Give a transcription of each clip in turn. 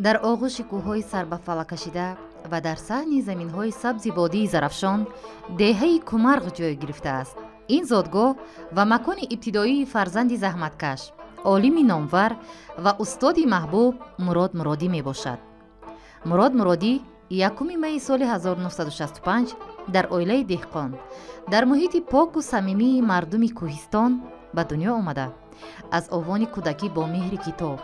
Дар оғӯши кӯҳҳои сарбафалаккашида ва дар саҳни заминҳои сабзи водии Зарафшон деҳаи Кумарғ ҷой гирифтааст. Ин зодгоҳ ва макони ибтидоии фарзанди заҳматкаш, олими номвар ва устоди маҳбуб Мурод Муродӣ мебошад. Мурод Муродӣ 1 майи соли 1965 дар оилаи деҳқон дар муҳити поку самимии мардуми кӯҳистон ба дунё омада, аз овони кӯдакӣ бо меҳри китоб,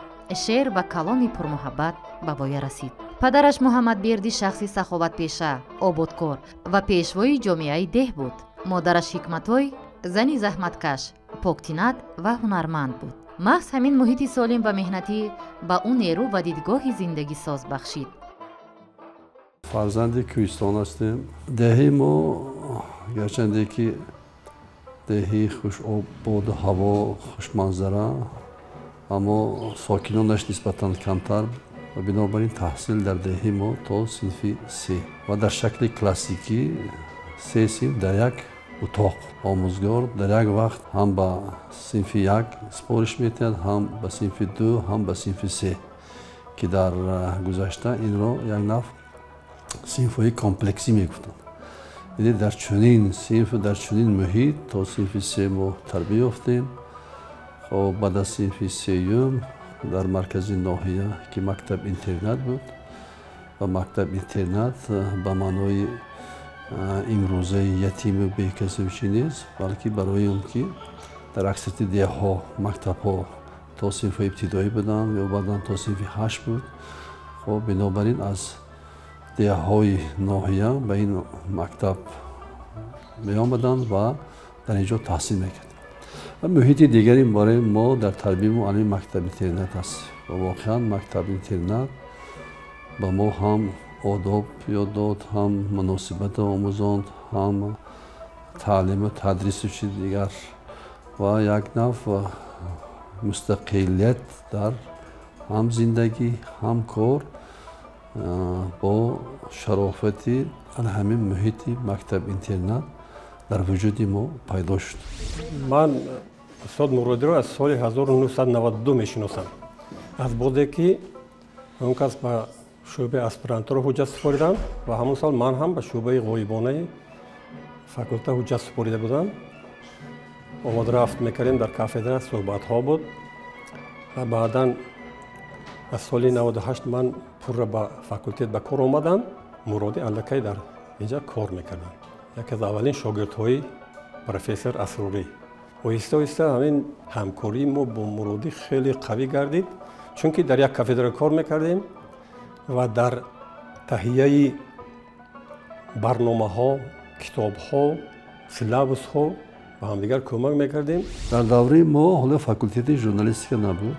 шеър ва каломи пурмуҳаббат ба воя расид. Падараш Муҳаммадбердӣ шахси саховатпеша, ободкор ва пешвои ҷомеаи деҳ буд. Модараш Ҳикматой зани заҳматкаш, поктинат ва ҳунарманд буд. Маҳз ҳамин муҳити солим ва меҳнатӣ ба ӯ нерӯ ва дидгоҳи зиндагисоз бахшид. Фарзанди кӯҳистон ҳастем. Деҳаи мо гарчанде ки деҳаи хушободу ҳаво, хушманзара, аммо сокинонаш нисбатан камтар ва бинобар ин таҳсил дар деҳаи мо то синфи се ва дар шакли классикӣ се синф дар як утоқ. Омӯзгор дар як вақт ҳам ба синфи як супориш метиҳад, ҳам ба синфи ду, ҳам ба синфи се, ки дар гузашта инро як нав синфҳои комплексӣ мегуфтанд. Яъне дар чунин синф, дар чунин муҳит то синфи се мо тарбия ёфтем. Хоб, баъд аз синфи сеюм дар маркази ноҳия, ки мактаб интернат буд, ва мактаб интернат ба маънои имрӯзаи ятиму бекасу чӣ нест, балки барои он ки дар аксарияти деҳҳо мактабҳо то синфҳои ибтидоӣ буданд ё баъдан то синфи ҳашт буд. Хоб, бинобар ин аз деҳҳои ноҳия ба ин мактаб меомаданд ва дар ин ҷо таҳсил мекарданд. Ва муҳити дигаре барои мо дар тарбияи муаллими мактаб интернат аст. Ва воқеан мактаб интернат ба мо ҳам одоб ёд дод, ҳам муносибат омӯзонд, ҳам таълиму тадрису чизи дигар ва як нав мустақилият дар ҳам зиндагӣ, ҳам кор бо шарофати ҳамин муҳити мактаб интернат дар вуҷуди мо пайдо шуд. Ман устод Муродиро аз соли 1992 мешиносам. Аз бозе ки он кас ба шӯъбаи аспирантура ҳуҷҷат супоридам ва ҳамон сол ман ҳам ба шӯъбаи ғоибонаи факулта ҳуҷҷат супорида будам. Омадрафт мекардем, дар кафедра суҳбатҳо буд ва баъдан аз соли 98 ман пурра ба факултет ба кор омадам. Муродӣ аллакай дар инҷа кор мекардам. Яке аз аввалин шогирдҳои профессор Асрорӣ. Оҳиста оҳиста ҳамин ҳамкории мо бо Муродӣ хеле қавӣ гардид, чунки дар як кафедра кор мекардем ва дар таҳияи барномаҳо, китобҳо, силабусҳо ба ҳамдигар кӯмак мекардем. Дар давраи мо ҳоло факултети журналистика набуд,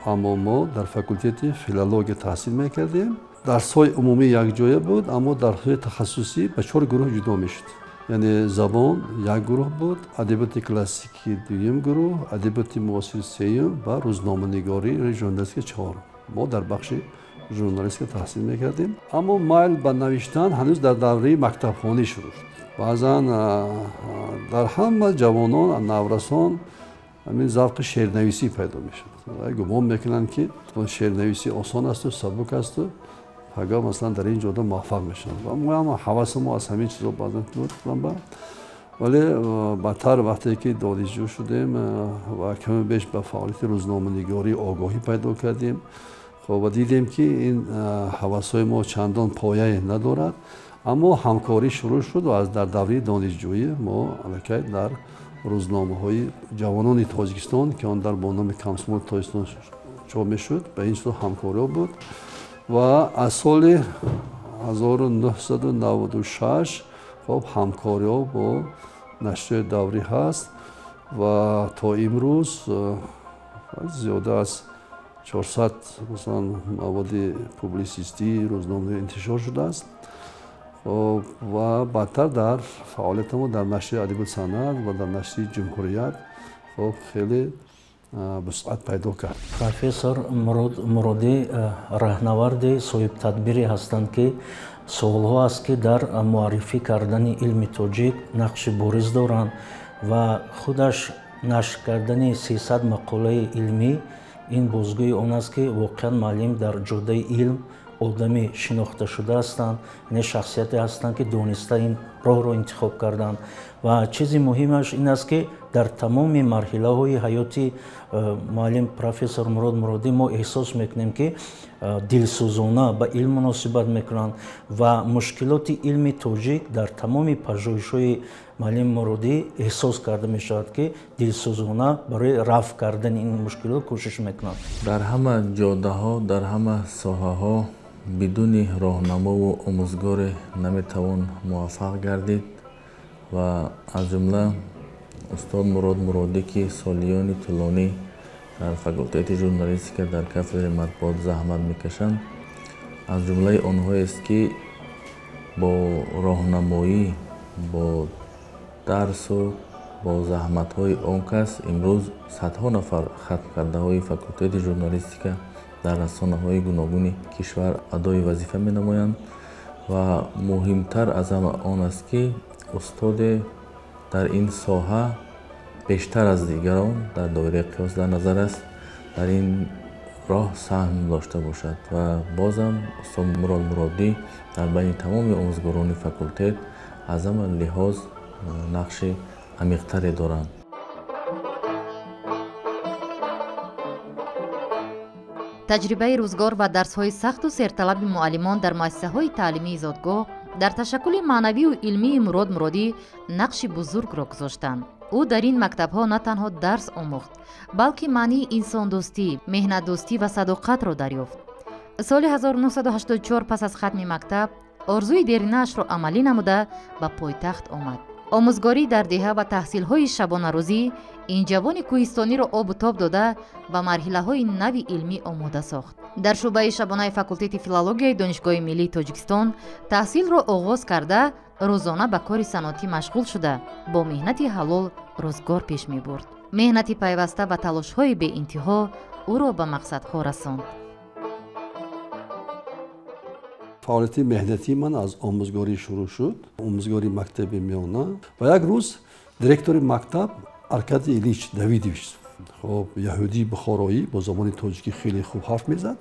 аммо мо дар факултети филология таҳсил мекардем. Дарсҳои умумӣ якҷоя буд, аммо дарсҳои тахассусӣ ба чор гурӯҳ ҷудо мешуд. Яъне забон як гурӯҳ буд, адабиёти классикӣ дуюм гурӯҳ, адабиёти муосир сеюм ва рӯзноманигорӣ журналистика чаҳорум. Мо дар бахши журналистика таҳсил мекардем, аммо майл ба навиштан ҳанӯз дар давраи мактабхонӣ шурӯъ шуд. Баъзан дар ҳама ҷавонон, наврасон ҳамин завқи шеърнависӣ пайдо мешавад. Гумон мекунанд, ки шеърнависӣ осон асту сабук асту пагоҳ масалан дар ин ҷода муваффақ мешаванд. Ва мо ҳам ҳаваси мо аз ҳамин чизо баъзан буд. Вале баъдтар вақте ки донишҷӯ шудем ва каму беш ба фаъолияти рӯзноманигорӣ огоҳӣ пайдо кардем, хоб, ва дидем, ки ин ҳавасҳои мо чандон пояе надорад, аммо ҳамкорӣ шурӯъ шуд ва аз дар давраи донишҷӯӣ мо аллакай дар рӯзномаҳои ҷавонони Тоҷикистон, ки он дар бо номи Комсомоли Тоҷикистон чоп мешуд, ба ин чизо ҳамкориҳо буд. Ва аз соли 1996, хоб, ҳамкориҳо бо нашрияи даврӣ ҳаст ва то имрӯз зиёда аз 400 масалан маводи публисистӣ, рӯзномаи интишор шудааст. Хоб, ва баъдтар дар фаъолияти мо дар нашрияи адабиёту санъат ва дар нашрияи Ҷумҳурият, хоб, хеле вусъат пайдо кард. Профессор Мурод Муродӣ раҳнаварди соҳибтадбире ҳастанд, ки солҳо аст, ки дар муаррифӣ кардани илми тоҷик нақши бориз доранд ва худаш нашр кардани 300 мақолаи илмӣ Ин бозгӯи он аст, ки воқеан муаллим дар ҷодаи илм одами шинохташуда ҳастанд, яъне шахсияте ҳастанд, ки дониста ин роҳро интихоб карданд. Ва чизи муҳимаш ин аст, ки дар тамоми марҳилаҳои ҳаёти муаллим профессор Мурод Муродӣ мо эҳсос мекунем, ки дилсӯзона ба илм муносибат мекунанд ва мушкилоти илми тоҷик дар тамоми пажӯҳишҳои муаллим Муродӣ эҳсос карда мешавад, ки дилсӯзона барои рафъ кардани ин мушкилот кӯшиш мекунанд. Дар ҳама ҷодаҳо, дар ҳама соҳаҳо бидуни роҳнамову омӯзгоре наметавон муваффақ гардид ва аз ҷумла устод Мурод Муродӣ, ки солиёни тӯлонӣ дар факултети журналистика дар кафедраи матбуот заҳмат мекашанд, аз ҷумлаи онҳоест, ки бо роҳнамоӣ, бо дарсу бо заҳматҳои он кас имрӯз садҳо нафар хатмкардаҳои факултети журналистика дар расонаҳои гуногуни кишвар адои вазифа менамоянд. Ва муҳимтар аз ҳама он аст, ки устоде дар ин соҳа бештар аз дигарон дар доираи қиёс дар назар аст, дар ин роҳ саҳм дошта бошад. Ва бозам устод Мурод Муродӣ дар байни тамоми омӯзгорони факултет аз ҳама лиҳоз нақши амиқтаре доранд. Таҷрибаи рӯзгор ва дарсҳои сахту серталаби муаллимон дар муассисаҳои таълимии зодгоҳ дар ташаккули маънавию илмии Мурод Муродӣ нақши бузургро гузоштанд. Ӯ дар ин мактабҳо на танҳо дарс омӯхт, балки маънии инсондӯстӣ, меҳнатдӯстӣ ва садоқатро дарёфт. Соли 1984 пас аз хатми мактаб орзуи деринаашро амалӣ намуда ба пойтахт омад. Омӯзгорӣ дар деҳа ва таҳсилҳои шабонарӯзӣ ин ҷавони кӯҳистониро обу тоб дода ба марҳилаҳои нави илмӣ омода сохт. Дар шӯъбаи шабонаи факултети филологияи Донишгоҳи миллии Тоҷикистон таҳсилро оғоз карда, рӯзона ба кори саноатӣ машғул шуда, бо меҳнати ҳалол рӯзгор пеш мебурд. Меҳнати пайваста ва талошҳои беинтиҳо ӯро ба мақсадҳо расонд. Фаъолияти меҳнатии ман аз омӯзгорӣ шурӯъ шуд, омӯзгори мактаби миёна. Ва як рӯз директори мактаб Аркадий Ильич Давидович, хоб яҳудии бухороӣ, бо забони тоҷикӣ хеле хуб ҳарф мезад,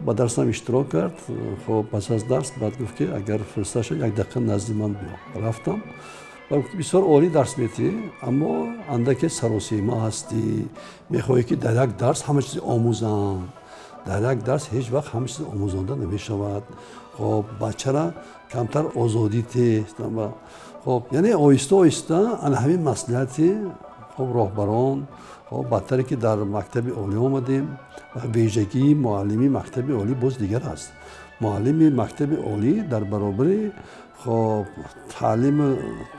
ба дарсам иштирок кард. Хоб пас аз дарс баъд гуфт, ки агар фурсат шуд, як дақиқа назди ман биё. Рафтам ва гуфт, бисёр олӣ дарс метиҳӣ, аммо андаке саросема ҳастӣ, мехоҳӣ, ки дар як дарс ҳама чиз омӯзам. Дар як дарс ҳеҷ вақт ҳама чиз омӯзонда намешавад. Хоб бачара камтар озодӣ те. Хоб яъне оҳиста оҳиста ана ҳамин маслиҳати хоб роҳбарон, хоб бадтаре ки дар мактаби олӣ омадем ва вижагии муаллими мактаби олӣ боз дигар аст. Муаллими мактаби олӣ дар баробари хоб таълиму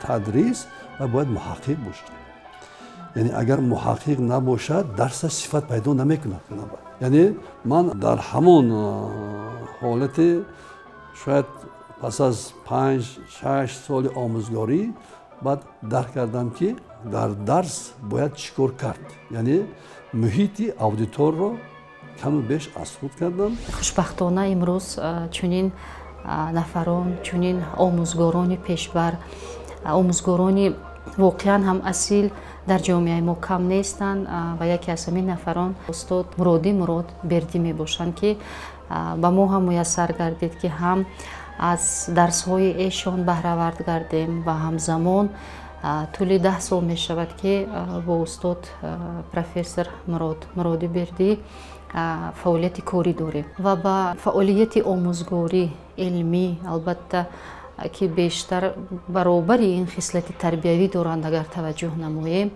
тадрис ва бояд муҳаққиқ бошад. Яъне агар муҳаққиқ набошад, дарсаш сифат пайдо намекунад. Яъне ман дар ҳамон ҳолати шояд пас аз 5-6 соли омӯзгорӣ баъд дарк кардам, ки дар дарс бояд чӣ кор кард. Яъне муҳити аудиторро каму беш аз худ кардам. Хушбахтона имрӯз чунин нафарон, чунин омӯзгорони пешбар, омӯзгорони воқеан ҳам асил дар ҷомеаи мо кам нестанд ва яке аз ҳамин нафарон устод Муродӣ Мурод Бердӣ мебошанд, ки ба мо ҳам муяссар гардид, ки ҳам аз дарсҳои эшон баҳравард гардем ва ҳамзамон тӯли 10 сол мешавад, ки бо устод профессор Мурод Муродӣ Бердӣ фаъолияти корӣ дорем ва ба фаъолияти омӯзгорӣ илмӣ албатта ки бештар баробари ин хислати тарбиявӣ доранд, агар таваҷҷӯҳ намоем,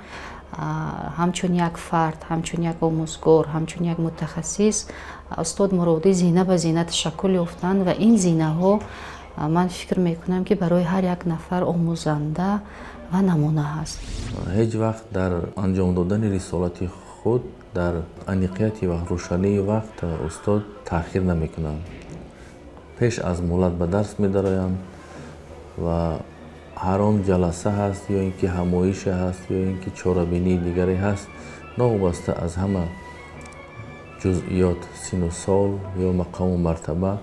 ҳамчун як фард, ҳамчун як омӯзгор, ҳамчун як мутахассис устод Муродӣ зина ба зина ташаккул ёфтанд ва ин зинаҳо ман фикр мекунам, ки барои ҳар як нафар омӯзанда ва намуна ҳаст. Ҳеҷ вақт дар анҷом додани рисолати худ дар аниқияти ва рӯшании вақт устод таъхир намекунанд. Пеш аз муҳлат ба дарс медароянд ва ҳар он ҷаласа ҳаст ё ин ки ҳамоише ҳаст ё ин ки чорабинии дигаре ҳаст, новобаста аз ҳама ҷузъиёт, сину сол ё мақому мартаба,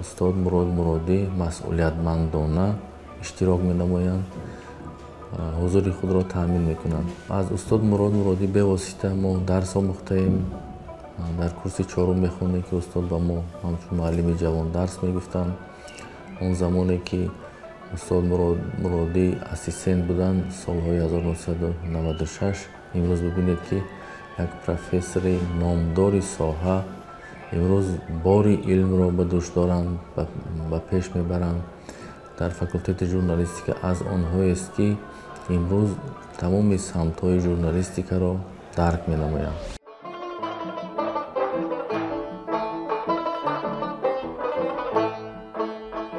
устод Мурод Муродӣ масъулиятмандона иштирок менамоянд, ҳузури худро таъмин мекунанд. Аз устод Мурод Муродӣ бевосита мо дарс омӯхтаем, Дар курси чорум мехондем, ки устод ба мо ҳамчун муаллими ҷавон дарс мегуфтанд. Он замоне ки устод Муродӣ ассистент буданд, солҳои 1996. Имрӯз бибинед, ки як профессори номдори соҳа имрӯз бори илмро ба дӯш доранд, ба пеш мебаранд. Дар факултети журналистика аз онҳоест, ки имрӯз тамоми самтҳои журналистикаро дарк менамоянд.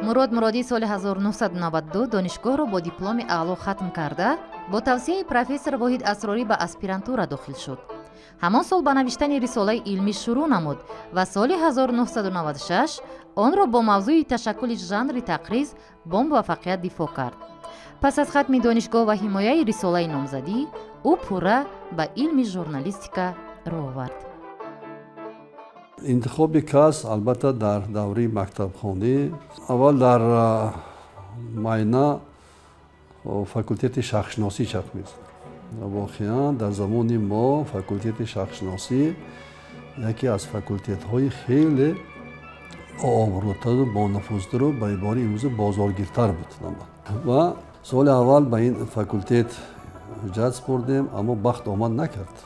Мурод Муродӣ соли 1992 донишгоҳро бо дипломи аъло хатм карда, бо тавсияи профессор Воҳид Асрорӣ ба аспирантура дохил шуд. Ҳамон сол ба навиштани рисолаи илмӣ шурӯъ намуд ва соли 1996 онро бо мавзӯи ташаккули жанри тақриз бо муваффақият дифоъ кард. Пас аз хатми донишгоҳ ва ҳимояи рисолаи номзадӣ, ӯ пурра ба илми журналистика рӯ овард. Интихоби кас, албатта, дар давраи мактабхонӣ аввал дар майна факултети шахсшиносӣ чарх мезад. Воқеан, дар замони мо факултети шахсшиносӣ яке аз факултетҳои хеле бообрӯтару бонуфузтару ба ибораи имрӯза бозоргиртар буд. Ва соли аввал ба ин факултет ҳуҷҷат супурдем, аммо бахт омад накард.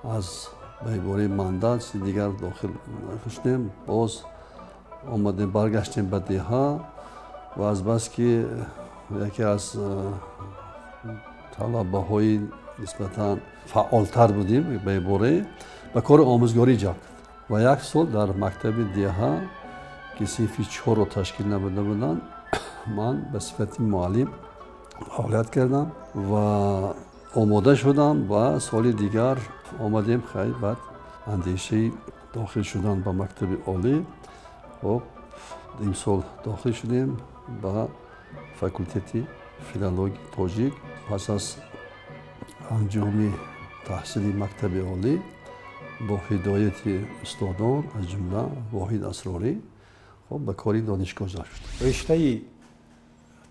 Аз ба ибораи мандат дигар дохил шудем, боз омадем, баргаштем ба деҳа ва азбаски яке аз талабаҳои нисбатан фаъолтар будем, ба ибораи ба кори омӯзгорӣ ҷалб кард ва як сол дар мактаби деҳа, ки синфи чорро ташкил намуда буданд, ман ба сифати муаллим фаъолият кардам ва омода шудам. Ва соли дигар омадем, хай, баъд андешаи дохил шудан ба мактаби олӣ. Хоб, имсол дохил шудем ба факултети филологи тоҷик. Пас аз анҷоми таҳсили мактаби олӣ бо ҳидояти устодон, аз ҷумла Воҳид Асрорӣ, хоб, ба кори донишгоҳ ҷалб шудем. Риштаи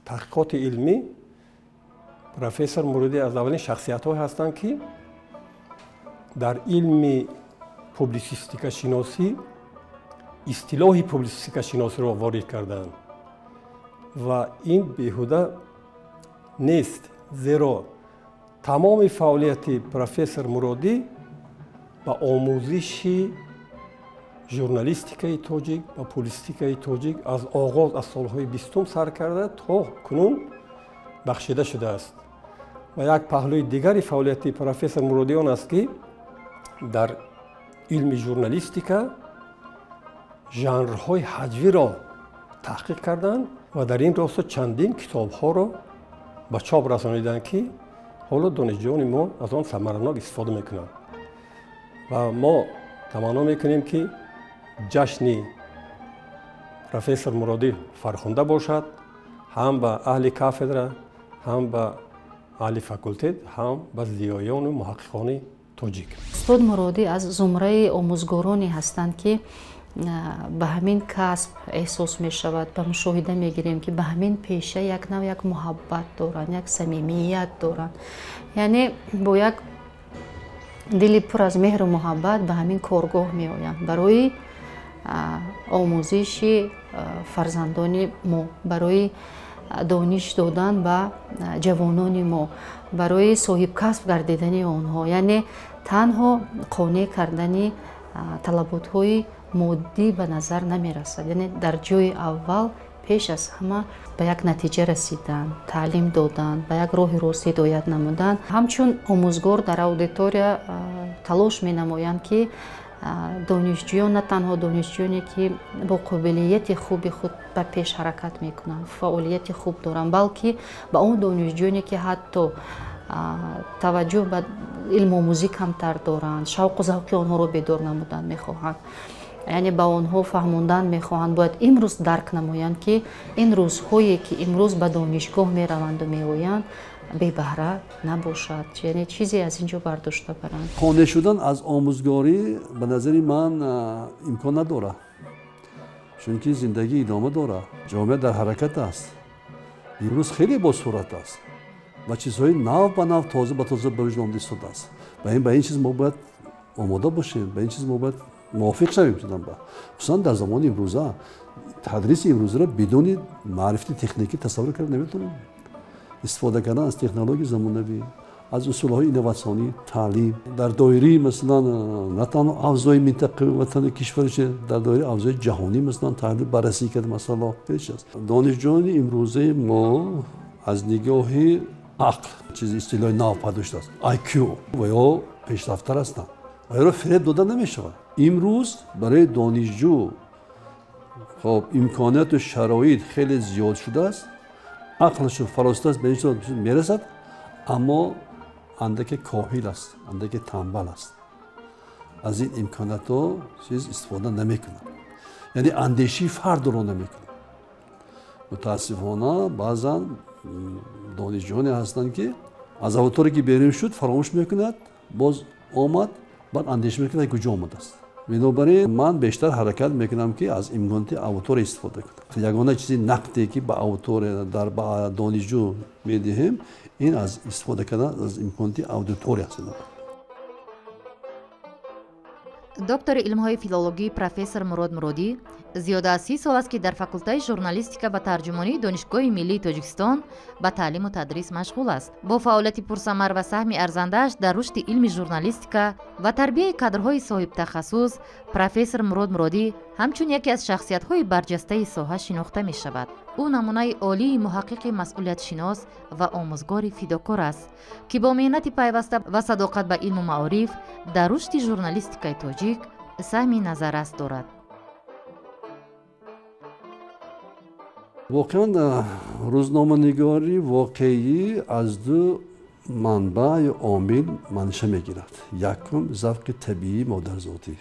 таҳқиқоти илмӣ профессор Муродӣ аз аввалин шахсиятҳое ҳастанд, ки дар илми публисистикашиносӣ истилоҳи публисистикашиносиро ворид карданд ва ин беҳуда нест, зеро тамоми фаъолияти профессор Муродӣ ба омӯзиши журналистикаи тоҷик, ба публисистикаи тоҷик аз оғоз, аз солҳои бистум сар карда то кунун бахшида шудааст. Ва як паҳлӯи дигари фаъолияти профессор Муродӣ он аст, ки дар илми журналистика жанрҳои ҳаҷвиро таҳқиқ карданд ва дар ин росто чандин китобҳоро ба чоп расониданд, ки ҳоло донишҷӯёни мо аз он самаранок истифода мекунанд. Ва мо таманно мекунем, ки ҷашни профессор Муродӣ фархунда бошад ҳам ба аҳли кафедра, ҳам ба аҳли факултет, ҳам ба зиёёну муҳаққиқони тоҷик. Устод Муродӣ аз зумраи омӯзгороне ҳастанд, ки ба ҳамин касб эҳсос мешавад, ба мушоҳида мегирем, ки ба ҳамин пеша як нав як муҳаббат доранд, як самимият доранд, яъне бо як дили пур аз меҳру муҳаббат ба ҳамин коргоҳ меоянд барои омӯзиши фарзандони мо, барои дониш додан ба ҷавонони мо, барои соҳибкасб гардидани онҳо, яъне танҳо қонеъ кардани талаботҳои моддӣ ба назар намерасад, яъне дар ҷои аввал пеш аз ҳама ба як натиҷа расидан, таълим додан, ба як роҳи рост ҳидоят намудан. Ҳамчун омӯзгор дар аудитория талош менамоянд, ки донишҷӯён, на танҳо донишҷӯёне, ки бо қобилияти хуби худ ба пеш ҳаракат мекунанд, фаъолияти хуб доранд, балки ба он донишҷӯёне, ки ҳатто таваҷҷӯҳ ба илмомӯзӣ камтар доранд, шавқу завқи онҳоро бедор намудан мехоҳанд, яъне ба онҳо фаҳмондан мехоҳанд, бояд имрӯз дарк намоянд, ки ин рӯзҳое, ки имрӯз ба донишгоҳ мераванду меоянд, бебаҳра набошад, яъне чизе аз ин ҷо бардошта баранд. Қонеъ шудан аз омӯзгорӣ ба назари ман имкон надорад, чунки зиндагӣ идома дорад, ҷомеа дар ҳаракат аст, имрӯз хеле босуръат аст ва чизҳои нав ба нав, тоза ба тоза ба вуҷуд омада истодааст. Ва ба ин чиз мо бояд омода бошем, ба ин чиз мо бояд мувофиқ шавем. Хусусан дар замони имрӯза тадриси имрӯзаро бидуни маърифати техникӣ тасаввур карда наметавонем. Истифода кардан аз технологияи замонавӣ, аз усулҳои инноватсионии таълим дар доираи масалан на танҳо авзои минтақаи ватани кишварше, дар доираи авзои ҷаҳонӣ масалан таҳлил баррасӣ карда масъалаҳо ҳеҷ аст. Донишҷӯёни имрӯзаи мо аз нигоҳи ақл, чизи истилоҳи нав пайдо шудааст, IQ, ва ё пешрафтар ҳастанд ва ёро фиреб дода намешавад. Имрӯз барои донишҷӯ хоб имконияту шароит хеле зиёд шудааст, ақлашу фаросаташ ба ин чиз мерасад, аммо андаке коҳил аст, андаке танбал аст, аз ин имкониятҳо чиз истифода намекунад, яъне андешии фардро намекунад. Мутаассифона баъзан донишҷӯёне ҳастанд, ки аз авторе ки берун шуд фаромӯш мекунад, боз омад, баъд андеша мекунад куҷо омадааст. Бинобар ин ман бештар ҳаракат мекунам, ки аз имконоти аудитория истифода кунам. Ягона чизи нақде ки ба аудитория дар ба донишҷӯ медиҳем, ин аз истифода кардан аз имконоти аудитория аст. Доктори илмҳои филологӣ профессор Мурод Муродӣ зиёда аз 30 сол аст, ки дар факултаи журналистика ва тарҷумонии Донишгоҳи миллии Тоҷикистон ба таълиму тадрис машғул аст. Бо фаъолияти пурсамар ва саҳми арзандааш дар рушди илми журналистика ва тарбияи кадрҳои соҳибтахассус, профессор Мурод Муродӣ ҳамчун яке аз шахсиятҳои барҷастаи соҳа шинохта мешавад. Ӯ намунаи олии муҳаққиқи масъулиятшинос ва омӯзгори фидокор аст, ки бо меҳнати пайваста ва садоқат ба илму маориф дар рушди журналистикаи тоҷик саҳми назаррас дорад. Воқеан рӯзноманигорӣ воқеӣ аз ду манбаъ ё омил манша мегирад. Якум, завқи табиии модарзодӣ.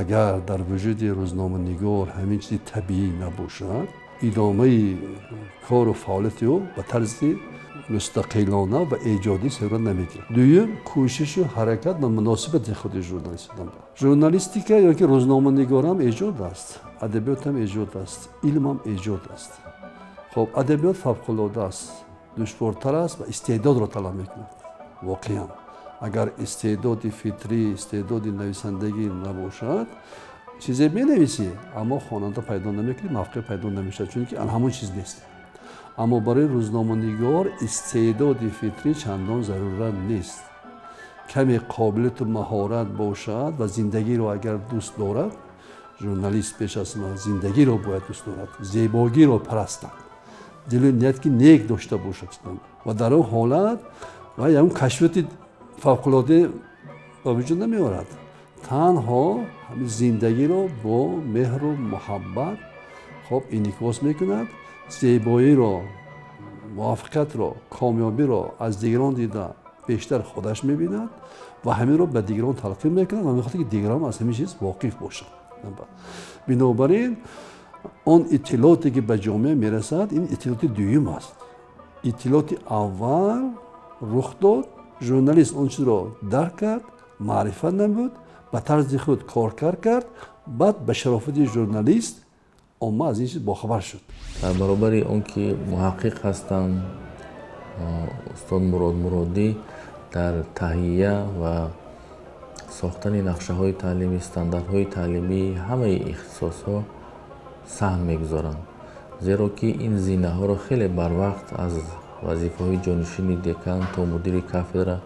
Агар дар вуҷуди рӯзноманигор ҳамин чизи табиӣ набошад, идомаи кору фаъолияти ӯ ба тарзи мустақилона ва эҷодӣ сурат намегирад. Дуюм, кӯшишу ҳаракат ва муносибати худи журналист. Журналистика ё ки рӯзноманигорам эҷод аст, адабиётам эҷод аст, илмам эҷод аст. Хоб, адабиёт фавқулода аст, душвортар аст ва истеъдодро талаб мекунад. Воқеан агар истеъдоди фитрӣ, истеъдоди нависандагӣ набошад, чизе менависӣ, аммо хонанда пайдо намекунӣ, мавқеъ пайдо намешавад, чунки ҳамон чиз нест. Аммо барои рӯзноманигор истеъдоди фитрӣ чандон зарурат нест. Каме қобилияту маҳорат бошад ва зиндагиро агар дӯст дорад, журналист пеш аз ҳама зиндагиро бояд дӯст дорад, зебогиро парастад, дилу ният ки нек дошта бошад ва дар он ҳолат ва ягон кашфиёти фавқулода ба вуҷуд намеорад. Танҳо ҳамин зиндагиро бо меҳру муҳаббат хоб инъикос мекунад, зебоиро, муваффақиятро, комёбиро аз дигарон дида бештар худаш мебинад ва ҳаминро ба дигарон талқин мекунад ва мехоҳад, ки дигарон аз ҳамин чиз воқиф бошанд. Бинобар ин он иттилооте ки ба ҷомеа мерасад, ин иттилооти дуюм аст. Иттилооти аввал рух дод, журналист он чизро дарк кард, маърифат намуд, ба тарзи худ коркар кард, баъд ба шарофати журналист омма аз ин чиз бохабар шуд. Дар баробари он ки муҳаққиқ ҳастанд, устод Мурод Муродӣ дар таҳия ва сохтани нақшаҳои таълимӣ, стандартҳои таълимии ҳамаи ихтисосҳо саҳм мегузоранд, зеро ки ин зинаҳоро хеле барвақт аз вазифаҳои ҷонишини декан то мудири кафедра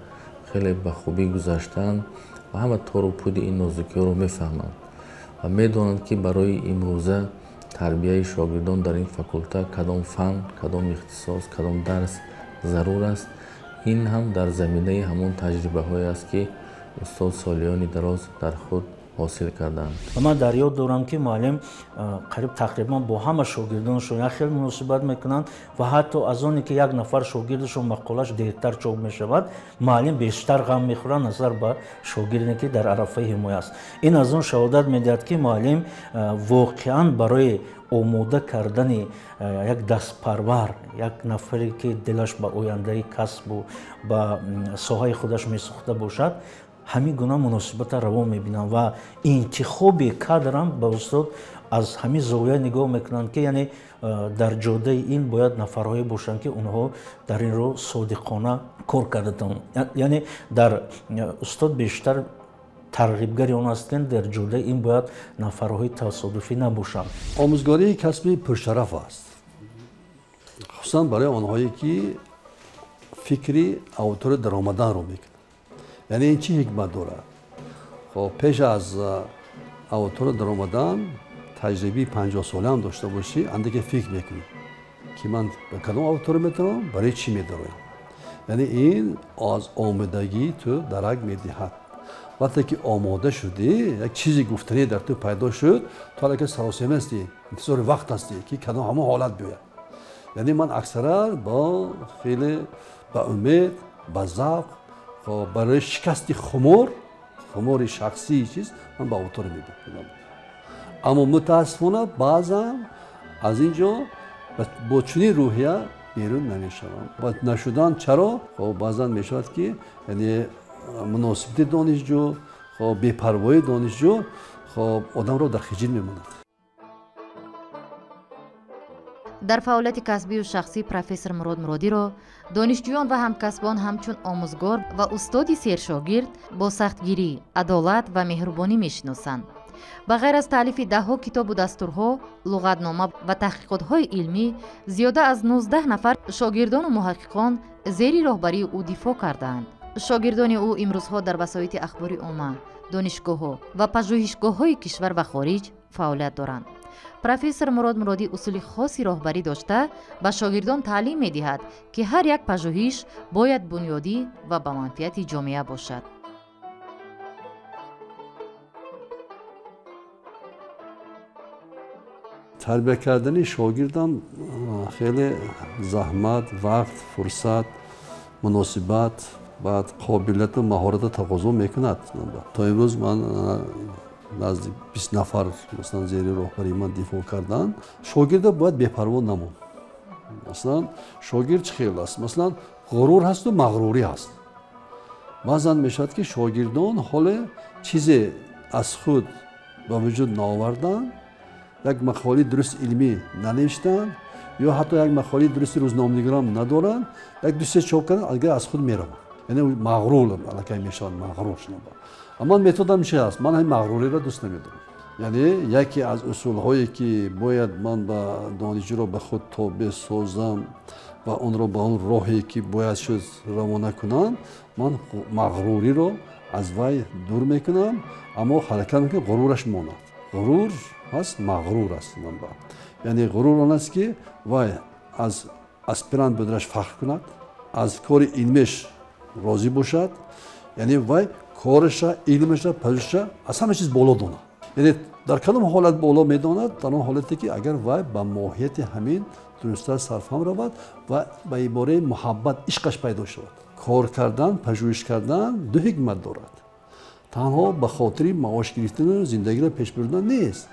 хеле ба хубӣ гузаштаанд ва ҳама тору пуди ин нозукиҳоро мефаҳманд ва медонанд, ки барои имрӯза тарбияи шогирдон дар ин факулта кадом фан, кадом ихтисос, кадом дарс зарур аст. Ин ҳам дар заминаи ҳамон таҷрибаҳое аст, ки устод солиёни дароз дар худ ҳосил карданд. Ман дар ёд дорам, ки муаллим қариб тақрибан бо ҳама шогирдонашон як хел муносибат мекунанд ва ҳатто аз оне ки як нафар шогирдашон мақолаш дертар чоп мешавад, муаллим бештар ғам мехӯрад назар ба шогирде, ки дар арафаи ҳимоя аст. Ин аз он шаҳодат медиҳад, ки муаллим воқеан барои омода кардани як дастпарвар, як нафаре, ки дилаш ба ояндаи касбу ба соҳаи худаш месӯхта бошад, ҳамин гуна муносибатро раво мебинанд ва интихоби кадрам ба устод аз ҳамин зовия нигоҳ мекунанд, ки яъне дар ҷодаи ин бояд нафарҳое бошанд, ки онҳо дар ин роҳ содиқона кор карда тавонанд. Яъне дар устод бештар Тарғибгари он ҳастанд, дар ҷодаи ин бояд нафарҳои тасодуфӣ набошанд. Омӯзгорӣ касби пуршараф аст, хусусан барои онҳое ки фикри аудитория даромаданро мекунанд. Яъне ин чӣ ҳикмат дорад? Хоб, пеш аз аудитория даромадан таҷрибаи 50-солаам дошта бошӣ, андаке фикр мекунӣ ки ман ба кадом аудитория метавонам, барои чӣ медароям. Яъне ин аз омодагии ту дарак медиҳад. Вақте ки омода шудӣ, як чизи гуфтанӣ дар ту пайдо шуд, ту аллакай саросема ҳастӣ, интизори вақт ҳастӣ ки кадом ҳамон ҳолат биёяд. Яъне ман аксаран бо хеле ба умед, ба завқ, барои шикасти хумор, хумори шахсии чиз ман ба аудитория мебарам. Аммо мутаассифона баъзан аз ин ҷо бо чунин рӯҳия берун намешавам. Ва нашудан чаро? Баъзан мешавад ки яъне муносибати донишҷӯ, бепарвоии донишҷӯ одамро дар хиҷил мемонад. Дар фаъолияти касбию шахсӣ профессор Мурод Муродиро донишҷӯён ва ҳамкасбон ҳамчун омӯзгор ва устоди сершогирд бо сахтгирӣ, адолат ва меҳрубонӣ мешиносанд. Ба ғайр аз таълифи даҳҳо китобу дастурҳо, луғатнома ва таҳқиқотҳои илмӣ, зиёда аз 19 нафар шогирдону муҳаққиқон зери роҳбарии ӯ дифоъ кардаанд. Шогирдони ӯ имрӯзҳо дар васоити ахбори омма, донишгоҳҳо ва пажӯҳишгоҳҳои кишвар ва хориҷ фаъолият доранд. Профессор Мурод Муродӣ усули хоси роҳбарӣ дошта, ба шогирдон таълим медиҳад, ки ҳар як пажӯҳиш бояд бунёдӣ ва ба манфиати ҷомеа бошад. Тарбия кардани шогирдам хеле заҳмат, вақт, фурсат, муносибат, баъд қобилияту маҳоратро тақозо мекунад. То имрӯз ман наздик 20 нафар масалан зери роҳбарии ман дифоъ карданд. Шогирда бояд бепарво намонд. Масалан, шогирд чӣ хел аст? Масалан, ғурур ҳасту мағрурӣ ҳаст. Баъзан мешавад ки шогирдон ҳоле чизе аз худ ба вуҷуд наоварданд, як мақолаи дурусти илмӣ нанавиштанд ё ҳатто як мақолаи дурусти рӯзноманигорам надоранд, як ду се чоп карданд, агар аз худ мераванд. Яъне мағрур аллакай мешаванд, мағрур шуданд. Аммо методам чи аст? Ман ҳамин мағруриро дӯст намедорам. Яъне яке аз усулҳое ки бояд ман ба донишҷӯро ба худ тобеъ созам ва онро ба он роҳе ки бояд шуд равона кунам, ман мағруриро аз вай дур мекунам, аммо ҳаракат мекунам ғурураш монад. Ғурур ҳаст, мағрур аст. Яъне ғурур он аст ки вай аз аспирант буданаш фахр кунад, аз кори илмиш розӣ бошад, яъне вай кораша, илмаша, пажӯҳиша аз ҳама чиз боло донад. Яъне дар кадом ҳолат боло медонад? Дар он ҳолате ки агар вай ба моҳияти ҳамин дурусттар сарфаҳм равад ва ба ибораи муҳаббат, ишқаш пайдо шавад. Кор кардан, пажӯҳиш кардан ду ҳикмат дорад. Танҳо ба хотири маош гирифтану зиндагиро пеш бурдан нест,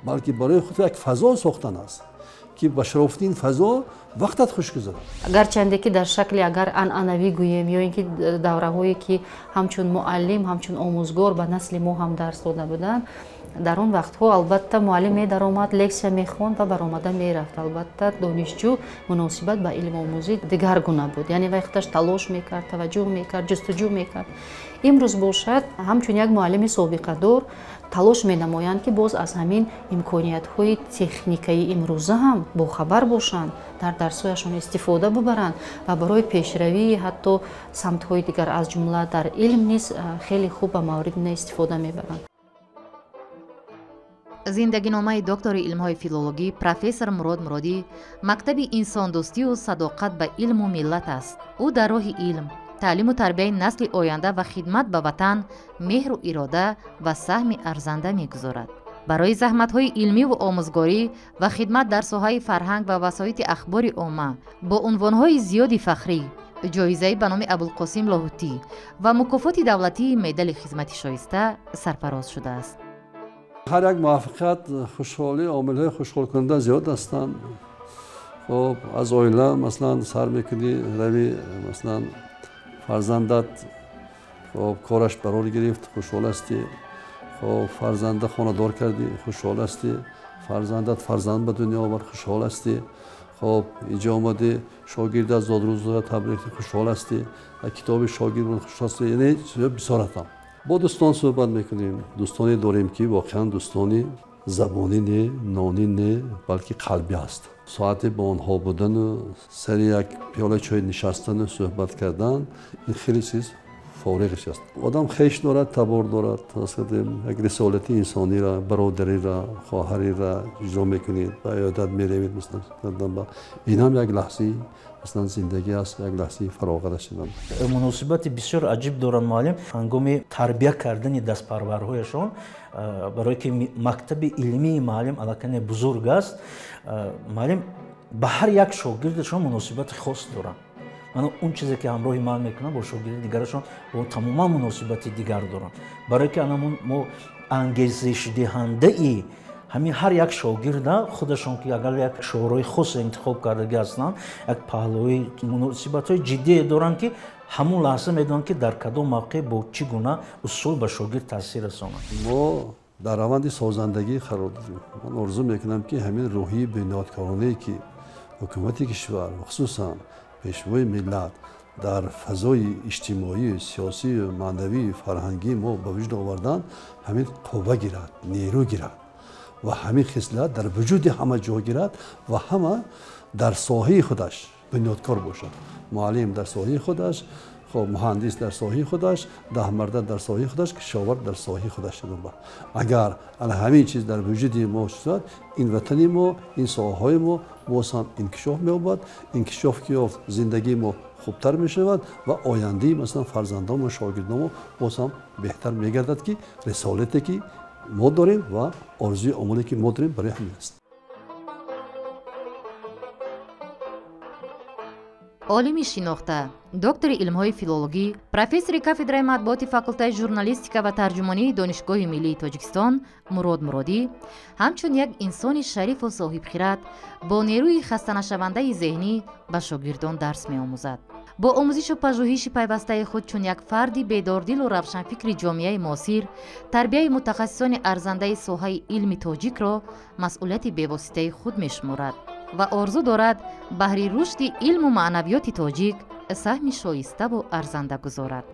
балки барои худ як фазо сохтан аст ки ба шарофати ин фазо вақтат хуш гузарад. Гарчанде ки дар шакли агар анъанавӣ гӯем ё ин ки давраҳое ки ҳамчун муаллим, ҳамчун омӯзгор ба насли мо ҳам дарс дода буданд, дар он вақтҳо албатта муаллим медаромад, лексия мехонд ва баромада мерафт. Албатта донишҷӯ муносибат ба илмомӯзӣ дигаргуна буд, яъне вай худаш талош мекард, таваҷҷӯҳ мекард, ҷустуҷӯ мекард. Имрӯз бошад, ҳамчун як муаллими собиқадор талош менамоянд, ки боз аз ҳамин имкониятҳои техникаи имрӯза ҳам бохабар бошанд, дар дарсҳояшон истифода бубаранд ва барои пешравии ҳатто самтҳои дигар, аз ҷумла дар илм низ хеле хуб ба маврид истифода мебаранд. Зиндагиномаи доктори илмҳои филологӣ профессор Мурод Муродӣ мактаби инсондӯстию садоқат ба илму миллат аст. Ӯ дар роҳи илм, таълиму тарбияи насли оянда ва хидмат ба ватан меҳру ирода ва саҳми арзанда мегузорад. Барои заҳматҳои илмиву омӯзгорӣ ва хидмат дар соҳаи фарҳанг ва васоити ахбори омма бо унвонҳои зиёди фахрӣ, ҷоизаи ба номи Абулқосим Лоҳутӣ ва мукофоти давлатии медали хизмати шоиста сарфароз шудааст. Ҳар як муваффақият, хушҳолӣ, омилҳои хушҳолкунанда зиёд ҳастанд. Хоб, аз оила масалан сар мекунӣ, рави масалан фарзандат хоб кораш барор гирифт, хушҳол ҳастӣ. Хоб, фарзанда хонадор кардӣ, хушҳол ҳастӣ. Фарзандат фарзанд ба дунё овард, хушҳол ҳастӣ. Хоб, инҷо омадӣ, шогирдат зодрӯзро табрик, хушҳол ҳастӣ. Китоби шогирд хушҳол ҳастӣ. Яъне бисёр ҳастам. Бо дӯстон суҳбат мекунем. Дӯстоне дорем, ки воқеан дӯстони забонӣ не, нонӣ не, балки қалбӣ аст. Соате бо онҳо будану сари як пиёла чой нишастану суҳбат кардан ин хеле чиз фориғиш аст. Одам хеш дорад, табор дорад, як рисолати инсонира, бародарира, хоҳарира иҷро мекунед, ба иёдат меравед. Ин ҳам як лаҳзаи масалан зиндагӣ аст, як лаҳзаи фароғат аст. Муносибати бисёр аҷиб доранд муаллим ҳангоми тарбия кардани дастпарварҳояшон, барое ки мактаби илмии муаллим аллакай бузург аст. Муаллим ба ҳар як шогирдашон муносибати хос доранд. Мана он чизе ки ҳамроҳи ман мекунам, бо шогирди дигарашон бо тамоман муносибати дигар доранд, барое ки анамон мо ангезишдиҳандаи ҳамин ҳар як шогирда худашон, ки агар як шӯрои хос интихоб кардагӣ ҳастанд, як паҳлӯи муносибатҳои ҷиддие доранд, ки ҳамон лаҳза медонанд, ки дар кадом мавқеъ бо чӣ гуна усул ба шогирд таъсир расонанд. Мо дар раванди созандагӣ қарор дорем. Ман орзу мекунам, ки ҳамин рӯҳии бунёдкоронае, ки ҳукумати кишвар ва хусусан пешвои миллат дар фазои иҷтимоӣ, сиёсӣ, маънавӣ, фарҳангии мо ба вуҷуд овардан, ҳамин қувва гирад, нерӯ гирад ва ҳамин хислат дар вуҷуди ҳама ҷо гирад ва ҳама дар соҳаи худаш бунёдкор бошад. Муаллим дар соҳаи худаш, хоб муҳандис дар соҳаи худаш, даҳмарда дар соҳаи худаш, кишовард дар соҳаи худаш. Агар ана ҳамин чиз дар вуҷуди мо шуд, ин ватани мо, ин соҳаҳои мо боз ҳам инкишоф меёбад. Инкишоф ки ёфт, зиндагии мо хубтар мешавад ва ояндаи масалан фарзандону шогирдомо боз ҳам беҳтар мегардад, ки рисолате ки мо дорем ва орзуи омоле ки мо дорем барои ҳамин аст. Олими шинохта, доктори илмҳои филологӣ, профессори кафедраи матбуоти факултаи журналистика ва тарҷумонии Донишгоҳи миллии Тоҷикистон Мурод Муродӣ ҳамчун як инсони шарифу соҳибхират бо нерӯи хастанашавандаи зеҳнӣ ба шогирдон дарс меомӯзад. Бо омӯзишу пажӯҳиши пайвастаи худ чун як фарди бедордилу равшанфикри ҷомеаи муосир, тарбияи мутахассисони арзандаи соҳаи илми тоҷикро масъулияти бевоситаи худ мешуморад ва орзу дорад баҳри рушди илму маънавиёти тоҷик саҳми шоиставу арзанда гузорад.